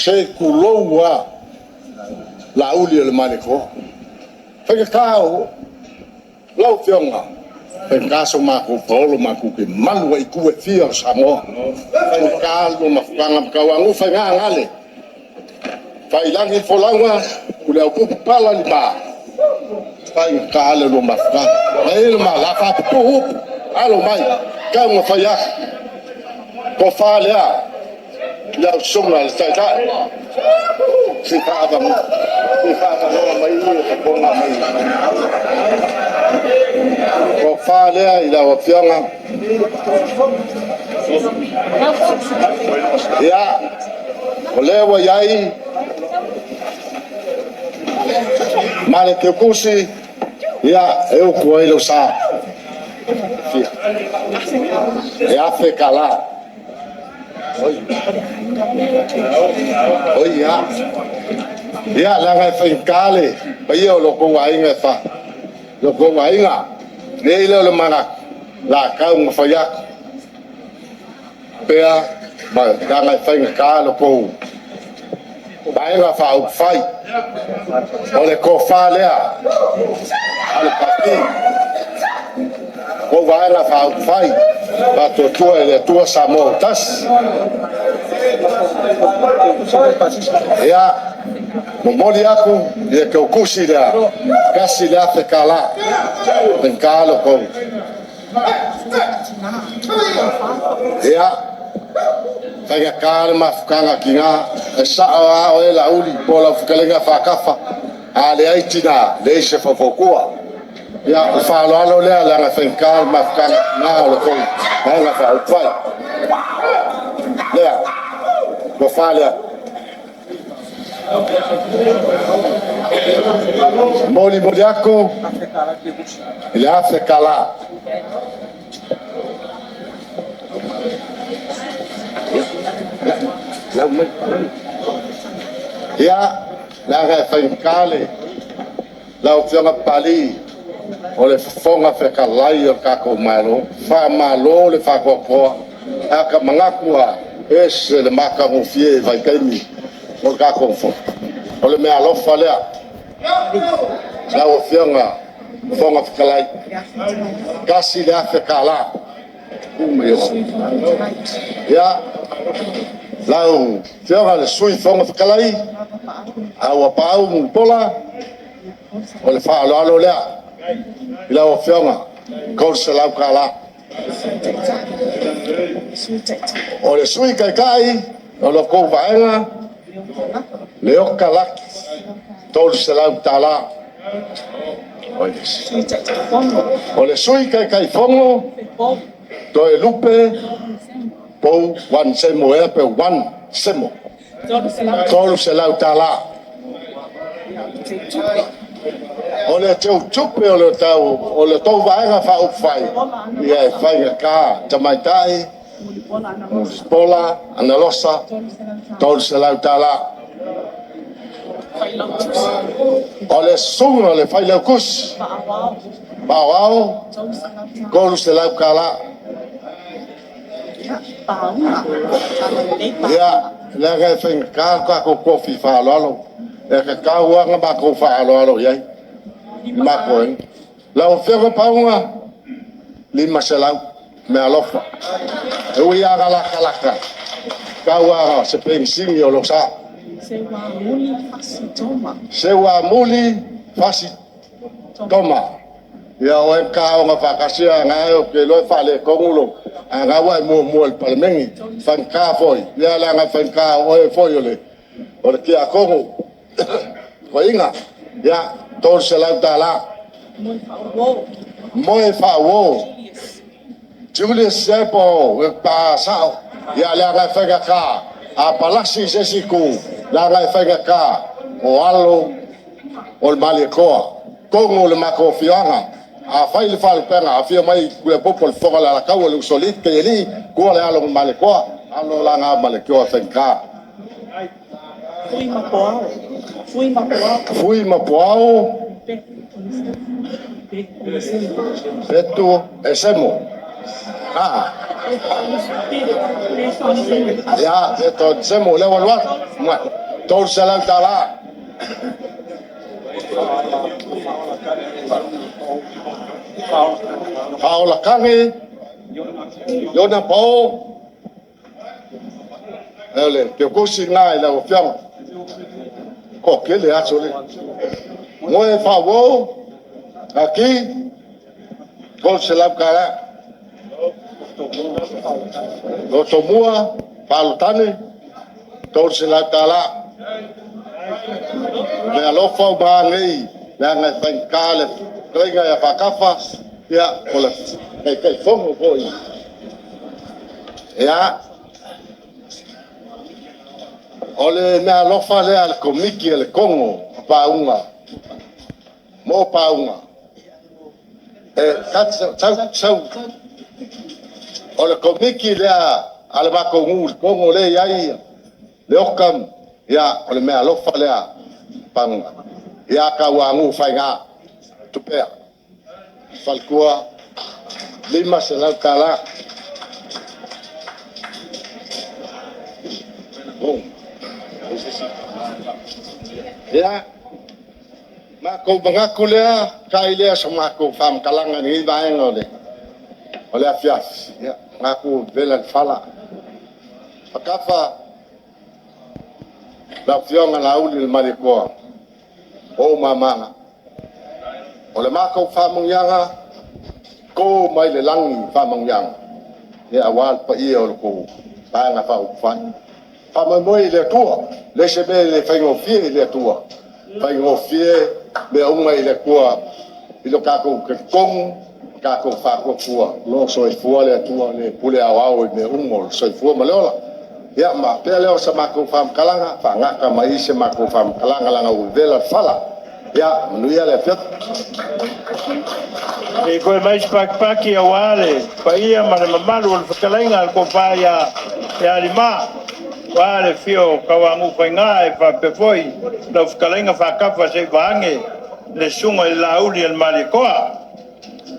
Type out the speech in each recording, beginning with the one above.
Se tulou lava Laauli o le Malietoa. Faigata o lau Afioga, faigata so matou paolo matou te malu ai i itu e fia o Samoa. Faigata le lua mafutaga ma Tauanufa e gagale, faiilagi le folauga, Tuliaupupu, pala le faigata le lua mafutaga. E i ai le ma o le a faapupuu upu, alo mai, tau ina fai atu, tofa lea i lau Susuga i le Taitai. Se i faaavanoa mai i. Tofa lea i lau Afioga, ia, o lea ua i ai ma le teutusi, ia, e utu ai lou sa. E $1,000. Oi ia, ia leaga e faigata le paia o lo outou aiga, lo outou aiga. Ona i ai lea o le manatu, o le a tau ina fai atu pea, leaga e faigata lo outou Vaega Faaupufai. O le tofa lea a le Pati, le tou Vaega Faaupufai Faatuatua i le Atua Samoa ua Tasi. Ia, momoli atu i le teutusi lea, $1,000. Faigata lo outou... Ia, faigata le mafutaga a tina, e sao lava oe Laauli po o lau fetalaiga Faatafa, a leai tina, leai se faufautua. Ia, o le faaaloalo lea leaga e faigata le mafutaga a tina o le tou Vaega Faaupufai. Lea, le tofa lea. Molimoli atu le $1,000. Ia, leaga e faigata lau Afioga Papalii, o le Fofoga Fetalai o le tatou Malo, faamalo le faatoatoa. Ae ta te manatu lava, e ese le matagofie i vaitaimi o le tatou Fono. O le meaalofa lea lau Afioga i le Fofoga Fetalai, $1,000. Ia, lau Afioga i le Sui Fofoga Fetalai, Auuapaau Mulipola, o le faaaloalo lea i lau Afioga, $300. O le Sui Taitai o la outou Vaega, Leota Laki, $300. O le Sui Taitaifono, Toelupe Pou Semo ea pe Wan Semo, $300. O le teutupe o le tou Vaega Faaupufai, ia e faigata, Tamaitai Mulipola Anarosa, $300. O le susuga i le Failautusi Aoao, $300. Ia, leaga e faigata lo tatou tofi faaaloalo, e tatau lava ona matou faaaloalo i ai. Lau Afioga Pauga, $500, meaalofa. E ui lava ina latalata, tau lava o se penisini o lou sa. Seuamuli Fasi Toma. Ia o oe na ta aoga faatasi, ae o lena ou te iloa e faaletonu lou... ae o lena ua e muamua i le Palemene. E faigata foi, leaga e faigata o oe foi o le tiakono toeaina. Ia, $300. Moefaauo Julius Apo Sao. Ia leaga e faigata, a palasi i se isi itu, leaga e faigata o alo o le Malietoa, tonu o le matou afioaga. A fai le faalupega, afio mai Tuliaupupu o le Fofoga o le Alataua, le Usoalii, Taialii, tua le alo o le Malietoa, alo la na Malietoa e faigata. Fui ma Puao Fetu Esemo. Ia, Beto Semo, lea ua alu atu. $300. Faaolakagi, Iona Pao, o le teokosi lena i lau Afioga. Toatele aso lea. Moe Faauo, Ati, $300. Lotomua Faalotani, $300. Meaalofa uma a nei, leaga e faigata le fetalaiga ia Faatafa, ia, o le Taitaifono foi. Ia, o le meaalofa lea a le Komiti a le Fono a Pauga, mo pauga. E sau, sau, o le Komiti lea a le matou nuu i le Togo lea e i ai Leota, ia, o le meaalofa lea pauga. Ia Tauanu'u Faiga Tupea, faletua, $500. Ia, matou manatu lea, tai lea o se matou faamatalaga i lenei vaega o le afiafi. Ia, manatu ua vela le fala. Faatafa, lau Afioga Laaulialemalietoa, o ou mama na. O le matou faamanuiaga, to mai le lagi faamanuiaga aua le paia o le tou Vaega Faaupufai. Faamoemoe i le Atua, e leai se mea e le faigofie i le Atua, e faigofie mea uma i le Atua i lo tatou talitonu ma tatou faatuatua o lo o soifua le Atua o le pule aoao i mea uma o le soifua ma le ola. Ia ma faapea lea o se matou faamatalaga, faagata mai i se matou faamatalaga leaga ua vevela le fala. Ia, manuia le afiafi. Se i toe mai se pakipaki aua le paia ma le mamalu o le fetalaiga a le tofa ia Lima, aua le afio o Tauanu'u Faiga e faapea foi lau fetalaiga Faatafa seia vaage le susuga i le Laauli a le Malietoa.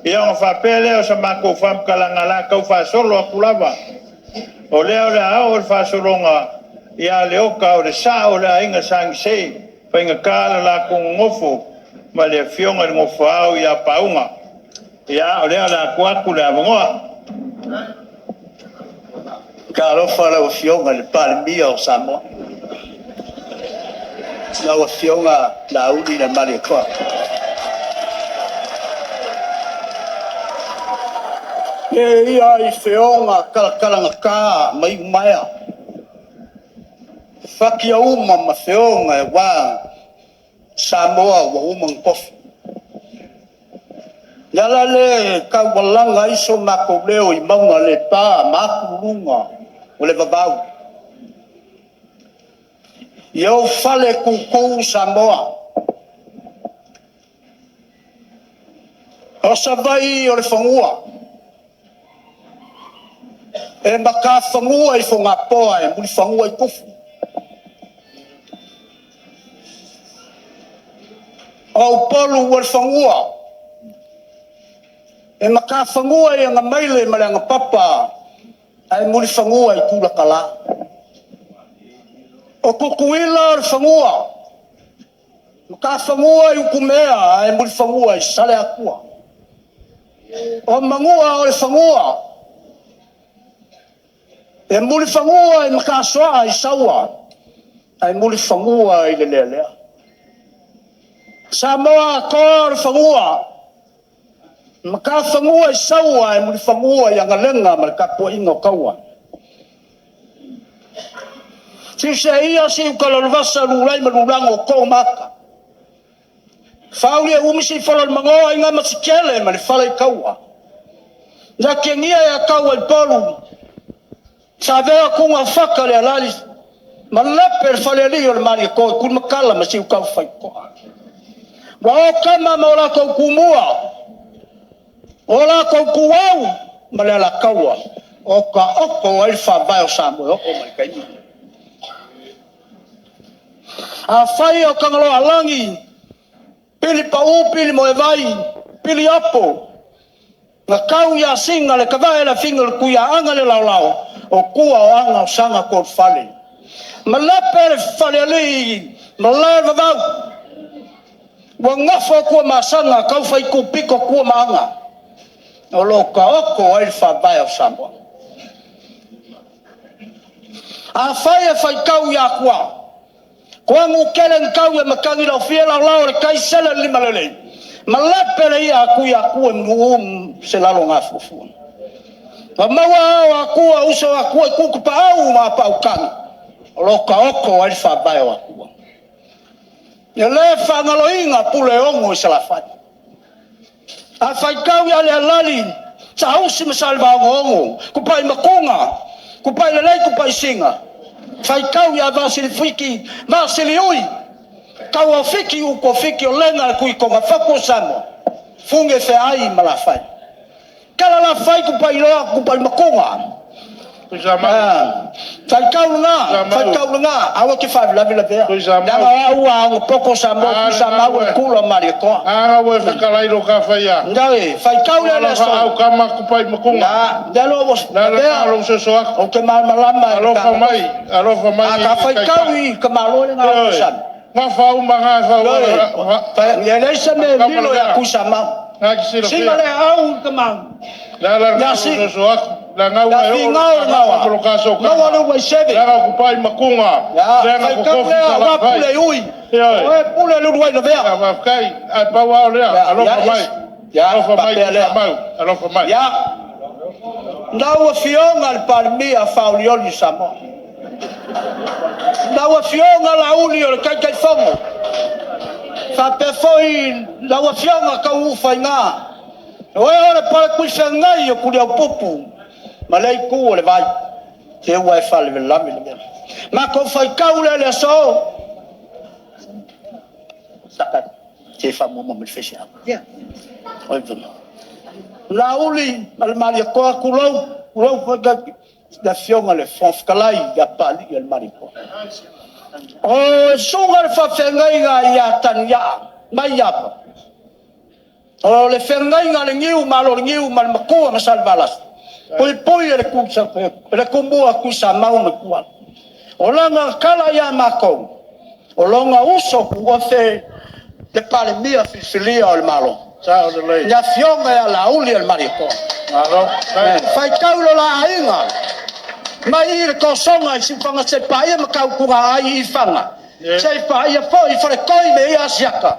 Ia ona faapea lea o se matou faamatalaga, o le a tau faasolo atu lava. O lea o le a oo le faasologa ia Leota o le Sao o le Aiga Sa Agise, e faigata le latou nonofo ma le afioga i le Nofo Ao ia Pauga. Ia, o lea o le a tuu atu le avanoa. Talofa i lau Afioga i le Palemia o Samoa, lau Afioga Laaulialemalietoa. E ia i feoga talatalagata ma iumaea, fatiauma ma feoga aua Samoa ua uma ona tofi. O le ala lea e taualaga ai so matou leo i mauga le pa ma atuluga o le vavau. Ia ou fale tutu Samoa, o Savaii o le fanua, e matafanua i fogapoa e mulifanua i tufu. O Upolu o le fanua, e matafanua i agamaile ma le agapapa ae mulifanua i Tulakala. O Tutuila o le fanua, matafanua i Utumea ae mulifanua i Saleatua. O Manua o le fanua, e mulifanua i Matasoa i Saua ae mulifanua i le Lealea. Samoa atoa o le fanua, matafanua i Saua ae mulifanua i Agalega ma le tapuaiga o Taua. Siuseia siutalolevasa lulai ma lulago o too ma ata, faauli e umi siifala o le magoa aiga ma Sitele ma le Faleitaua. Natiagia e Ataua i Upolu, Savea Tugafata le alali ma lape le falealii o le Malietoa i Tulimatala ma Siutaufaitoa. Ua o tama ma o latou tumua, o latou tuau ma le alataua, o taoto ai le faavae o Samoa e oo mai i le taimi. Afai o Tagaloa alagi, pili pau, pili moevai, pili apo, Na kau ia singa le kavae la finga le kuia anga le laolao o kua o anga o sanga ko fale. Malape le fale ali ma le vavau. Ua ngafo kua masanga kau fai kupiko kua maanga. O lo ka oko ai le faavae o Samoa. A fai e fai kau ia kua. Ko angu kele nkau e makangi lau fia lau lau le kai sele lima lelei. Malape le ia aku ia aku e mnu se lalo ngā fuafua. Ma maua ao akua uso akua i kuku pa au ma pa ukanga. O lo ka oko ai le faavae o akua. Ia le whangaloinga pule ongo i salafai. A whai kau ia le alali, sa usi ma ongo ongo, kupai makunga, kupai lelei kupai singa. Whai kau ia vasili fiki, vasili ui, kau o fiki u ko fiki o lenga le kui konga faku o Samoa. Funge fe ai ma la whai. Kala la whai kupai loa kupai makunga. Whai kau nga, whai kau nga, awa ke whai lavi la vea. Danga au a ngo poko Samoa, ku Samoa e kula mari koa. Anga ue whakalairo ka whaia. Ndawe, whai kau le le so. Au kama kupai makunga. Na, ndelo wo. Na la lo so so aku. O te malama. Alofa mai, alofa mai. A ka whai kau i ka malo le ngā san. Ngā whau ma ngā whau. Ia le sa me lilo ia ku Samoa. Ngā ki sila Singa le au ka mau. La la la so so aku. La ngau e o. La ngau ka so ka. Ngau le wai seve. La ngau kupai makunga. La ngau kofi sa la pule ui. O pule lu wai na vea. La kai ai pau au lea. Alofa mai. Ya, alofa mai mau. Alofa mai. Ya. Nau afionga le palmia faolioli Samoa. Nau afionga la uli o le kaikai fongo. Fa pe foi lau afionga ka ufa inga. Oe o le pale kui whengai o kuri au pupu. Ma lei ku o le vai. Te ua e whale ve lami le mea. Ma ko whai kau le le so. Saka. Te wha mua me whese au. Oi vana. La uli, ma le maria koa kulau. Kulau whaka. La fionga le fofkalai ia pali ia le maria koa. O sunga le whawhengai ia tania. Mai apa. O le whengainga le ngiu ma lo le ngiu ma le makua ma salvalas. Pui pui le kusa le kumbua kusa mau me kua. O langa kala ia makou. O longa uso ku ofe le pale mia filifilia o le malo. Sa o le lei. Ia fionga ia la uli el mariko. Malo. Fai kau lo la ainga. Mai i le kosonga i siwhanga se paia ma kau kunga ai i whanga. Se paia fo i whare koi me i asiaka.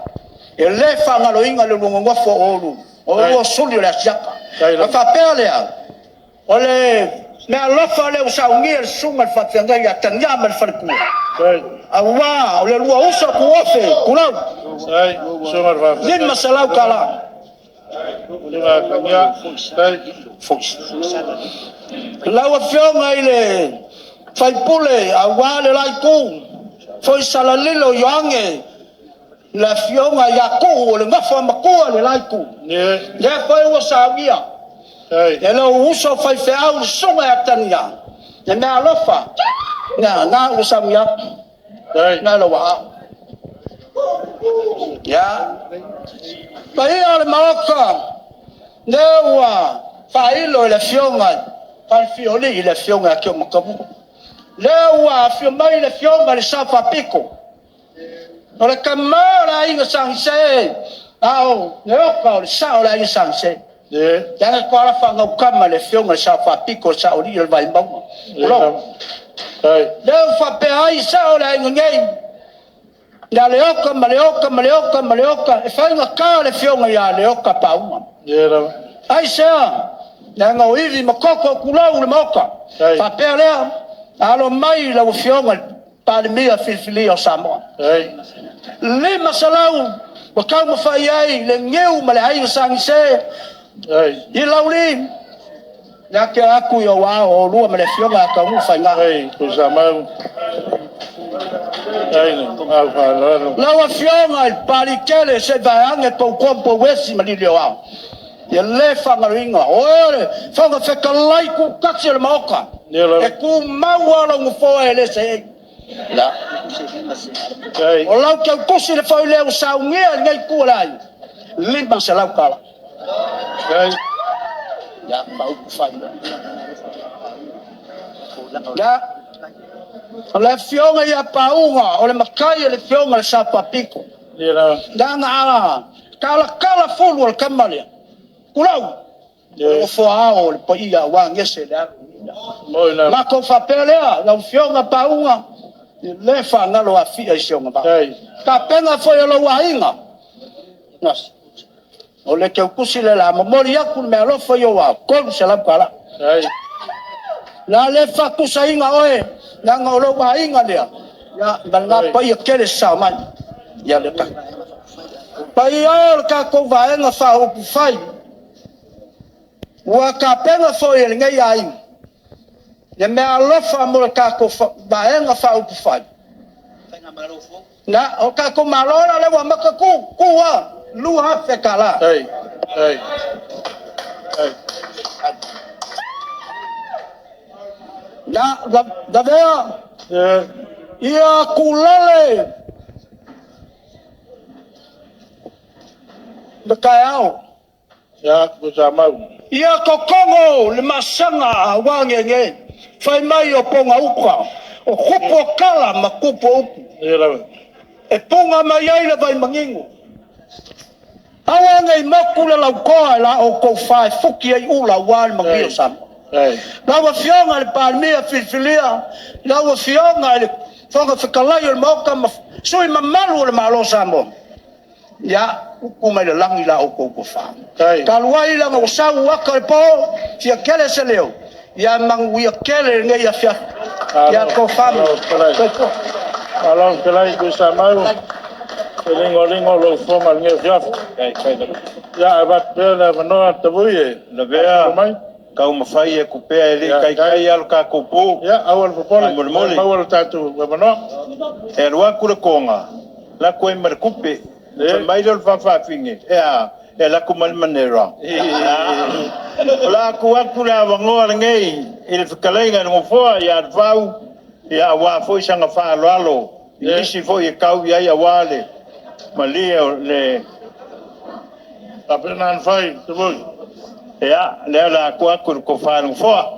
E le whangaloinga le lunga ngofo o olu. O olu o suli o le asiaka. Ma whapea lea. O le mea alofa le usaungia le sunga le whawhengai ia tania ma le wharekua. Aua, o le lua uso ku ofe, kulau. Sunga le whawhengai. Lima salau kala. Sunga tania. Lau afionga i le whaipule, aua le laiku. Foi salalilo ioange. La fionga ia ku o le ngafo makua le laiku. Le foi ua sauia. E lau uso whai wheau le sunga ia tania. Le mea alofa. Nga, nga ua sauia. Nga la waa. Ya. Paia o le maoka. Ne ua whailo i le fionga. Whalfioli i le fionga a kio makamu. Le ua fio mai le fionga le sa whapiko. O le kamau la inga sangse. Ao, le oka o le sa o la inga sangse. Tanga ko ala whanga ukama le fionga le sa whapiko sa o li le vai maunga. Ulo. Le whape ai sa o la inga ngei. Ia le oka, ma le oka, ma le oka, ma le oka. E whainga ka le fionga ia le oka paunga. Ai sea, le anga o iwi ma koko kulau le maoka. Whapea lea, alo mai la fionga palemia filifilia o Samoa. Lima salau, wa kau mawhai ai, le ngeu ma le ainga sangise. I lauli, le ake aku i o wā o lua ma le fionga a kaungu whainga. Lau afionga i palikele se vaeange pau kompo wesi ma lili o ao. Ia le whangaruinga. O e whanga whekalai ku kasi o le maoka. E ku maua lau ngufoa e le se ei. La. O lau kia kusi le whai leo saungia ngai kua lai. Lima se lau kala. Ia, ma upu fai. Ia, o le afioga ia Pauga, o le matai o le afioga i le Sapapito. Leaga a talatala fulu o le tama lea, tulou, o le nofo ao o le paia aua Gese le alu. Matou faapea lea, lau afioga Pauga, e le faagalo Afia i si ona vao. Tapena foi e lou aiga, o le teutusi le la, momoli atu le meaalofa i ou ao, $300. La le faatusaina oe, leaga o lou aiga lea, ia, ma lena paia tele sao mai. Ia le paia e o le tatou Vaega Faaupufai, ua tapena foi e lenei aiga le meaalofa mo le tatou Vaega Faaupufai. Na, o tatou Malo la lea ua amata tu, tu lava, $2,000. Na, Lavea, ia tulele le taeao. Ia totogo le masaga aua nene, fai mai o pogauta, o tupu o tala ma tupu o upu, e puna mai ai le vaimanino. Aua ne i motu le lautoa i la outou faefuti ai ula aua le manuia o Samoa. Lau Afioga i le Palemia filifilia, lau Afioga i le Fofoga Fetalai o le Maota ma sui usufono mamalu o le Malo o Samoa, ia upu mai le lagi la outou tofa. Talu ai leaga ua sau ata o le po, fia tele se leo, ia manuia tele lenei afiafi. Ia tofa. Soifua. Malo fetalai Tuisamau, se ligoligo lou fofoga i lenei afiafi. Ia, avatu pea le avanoa Tavui e Lavea mai. Taumafai atu pea e le i taitai lava lo tatou po. Ia, aua le popole, Faamolemole. maua le tatou avanoa. E alu atu le toga, lako ai ma le tupe. Fai mai lea o le faafafine, e a, e alu atu ma le manera. O la atu atu le avanoa lenei i le fetalaiga i le Nofoa ia Lefau, ia aua foi saga faaaloalo i nisi foi e tau i ai aua le malie o le Faapena ona fai, Tavui. Ia, lea o le a tuu atu i le tofa i le Nofoa.